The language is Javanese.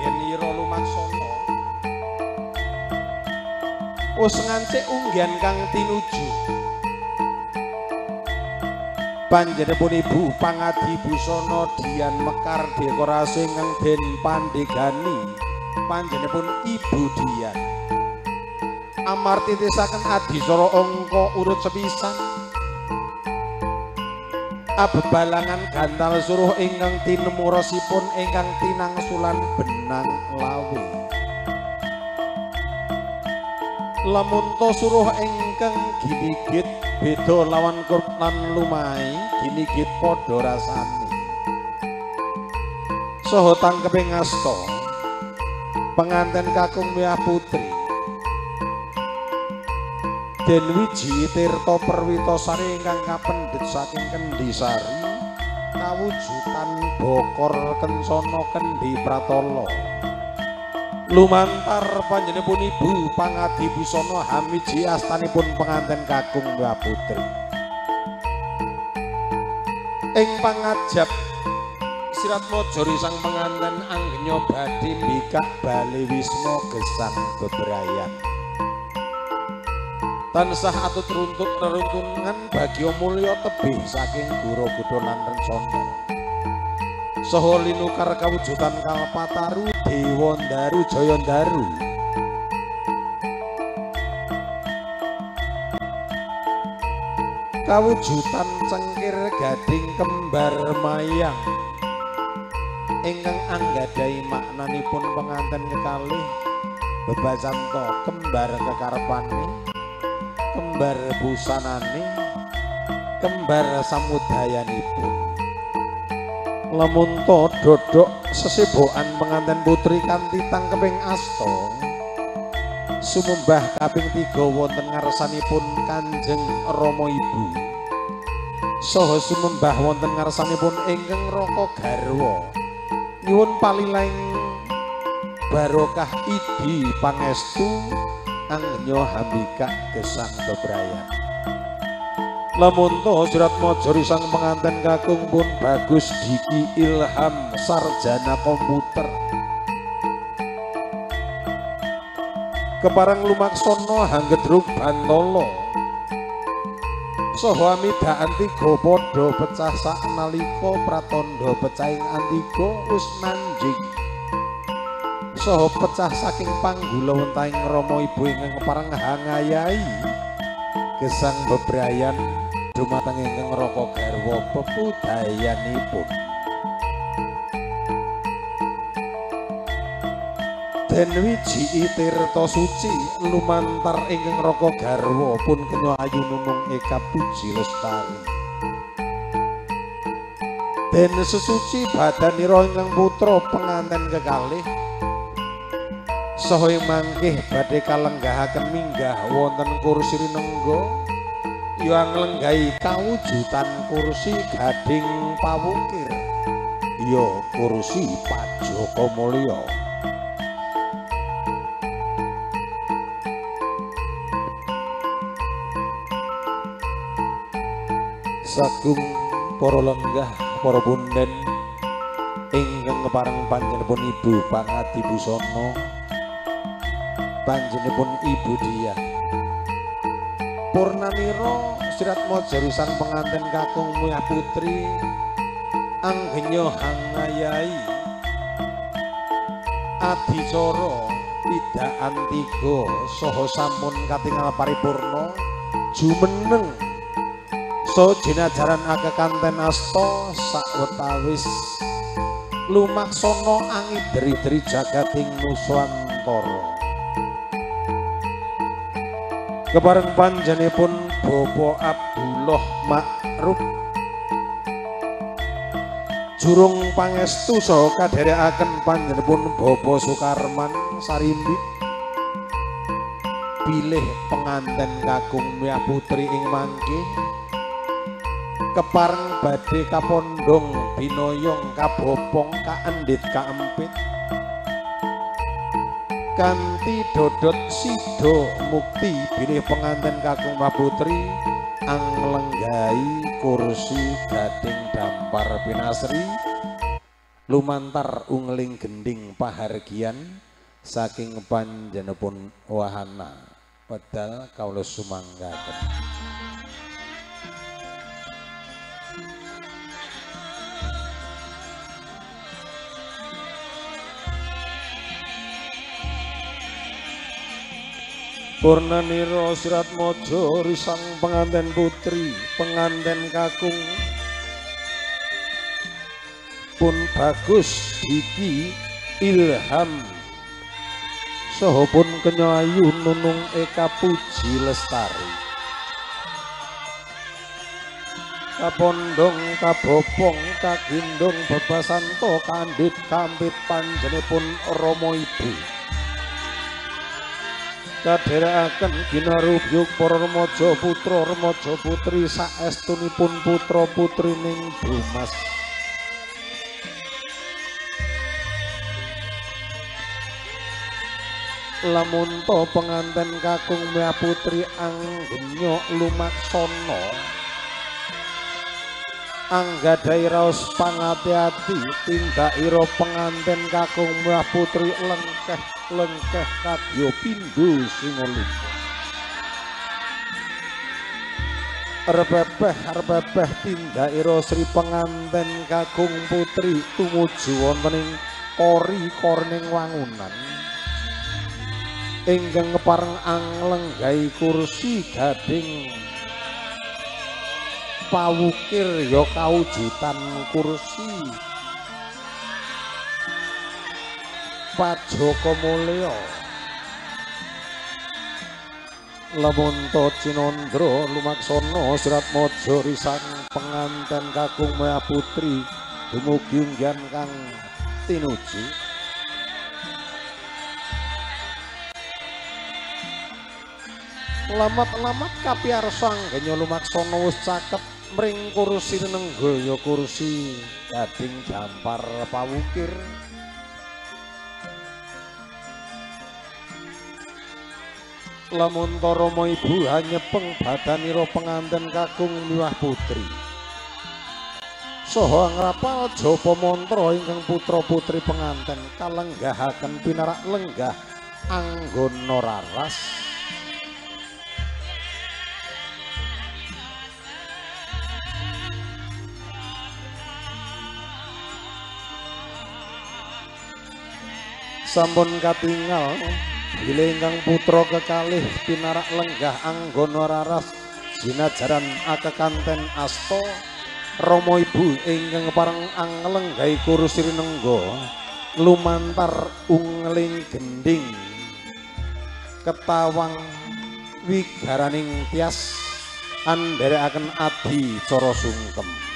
Anggenira lumaksana wis ngancik unggihan kang tinuju. Panjenenganipun Ibu Pangadi Busana Dian Mekar dekorasi ingkang den pandegani panjenenganipun Ibu Dian. Amarti titisaken adicara angka urut sepisan abebalangan gantal suruh ingkang tinemu rasipun ingkang tinangsulan benang lawe. Lamunta suruh ingkang ginigit beda lawan kurp lan lumai ginigit padha rasane. Saha tangkeping asta penganten kakung miah putri Den Wiji Tirta Perwitasari ingkang kapendhet saking Kendhisari kawujudan bokor kencana Kendhi Pratala. Lumantar panjenenganipun Ibu Pangadi Busana Hamiji astanipun penganten kakung miah putri. Ing pangajab Siratmajari sang penganten anggenya badhe mbikak bale wisma gesang bebrayan. Tansah atut runtut reruntungan bagya mulya tebih saking gura gudha lan rencana. Saha linukar kawujudan kalpataru dewa ndaru jaya ndaru. Kawujudan cengkir gading kembar mayang ingkang anggadhahi maknanipun penganten kekalih bebacanta kembar kekarepane, kembar busanane, kembar samudayanipun. Lamunta dodok sesebokan penganten putri kanthi tangkeping asta sumembah kaping 3 wonten ngarsanipun Kanjeng Rama Ibu. Saha sumembah wonten ngarsanipun ingkang raka garwa. Nyuwun palilaing barokah idi pangestu anggenya hambikak gesang bebrayan. Lamunta Suratmajari sang penganten kakung pun Bagus Diki Ilham sarjana komputer. Kepareng lumaksana hanggedruk bantala. Saha amidaan tiga padha pecah saknalika pratandha pecahing antiga wis manjing. Saha pecah saking panggula wentahing rama ibu ingkang kepareng hangayahi gesang bebrayan dumateng ingkang raka garwa pepudayanipun. Den Wiji Tirta Suci lumantar ingkang raka garwa pun kenya ayu nunung eka puji lestari. Den sesuci badanira ingkang putra penganten kekalih saha ing mangkih badhe kalenggahaken minggah wonten kursi rinengga ya nglenggahi kawujudan kursi gading pawukir ya kursi Pajaka Mulya. Sagung para lenggah para punden ingkang kepareng panjenenganipun Ibu Pangadi Busana panjenenganipun Ibu Diah. Purnanira Siratmajari sang penganten kakung miah putri anggenya hangayahi adicara pidaan tiga saha sampun katingal paripurna jumeneng saha jinajaran akekanten asta sawetawis lumaksana angidri-dri jagating nuswantara. Kepareng panjenenganipun Bapak Abdullah Ma'ruf jurung pangestu saha kadherekaken panjenenganipun Bapak Sukarman Sarimbit bilih penganten kakung miah putri ing mangke kepareng badhe kapondhong binoyong kabopong kaendhit kaempit kanthi dodot sida mukti bilih penganten kakung miah putri anglenggahi kursi gading dampar pinasri Lumantar ungling gending pahargyan saking panjenenganipun wahana wedal kawula sumanggaken. Purnanira Suratmaja risang penganten putri, penganten kakung pun bagus Diki Ilham saha pun kenya ayu Nunung Eka Puji Lestari. Kapondong kabopong kagindong bebasanto kandhit kampit panjenenganipun rama ibu. Kadherekaken ginarubyuk para remaja putra remaja putri saestunipun putra putrining Dumas. Lamun to penganten kakung mea putri anggenya lumaksana anggadhahi raos pangati-ati tindakira penganten kakung mea putri lengkeh lengkeh kadya pindho singalungga. Repepeh repepeh tindakira sri penganten kakung putri tumuju wonten ing kori-korining wangunan ingkang kepareng anglenggahi kursi gading pawukir ya kawujudan kursi Pajaka Mulya. Lamun to Cinandra lumaksana Suratmaja risang penganten kakung mea putri dumugi unggihan kang tinuju. Lamat-lamat kapiyarsa anggenya lumaksana wis caket mring kursi nenggaya ya kursi gading dampar pawukir. Lamun ta rama ibu hanyepeng badanira penganten kakung miwah putri saha ngrapal japa mantra ingkang putra putri penganten kalenggahaken pinarak lenggah anggana raras. Sampun katingal bilih ingkang putra kekalih pinarak lenggah anggana raras jinajaran akekanten asta rama ibu ingkang pareng anglenggahi kursi rinengga lumantar ungling gending ketawang wigaraning tias andherekaken adi cara sungkem.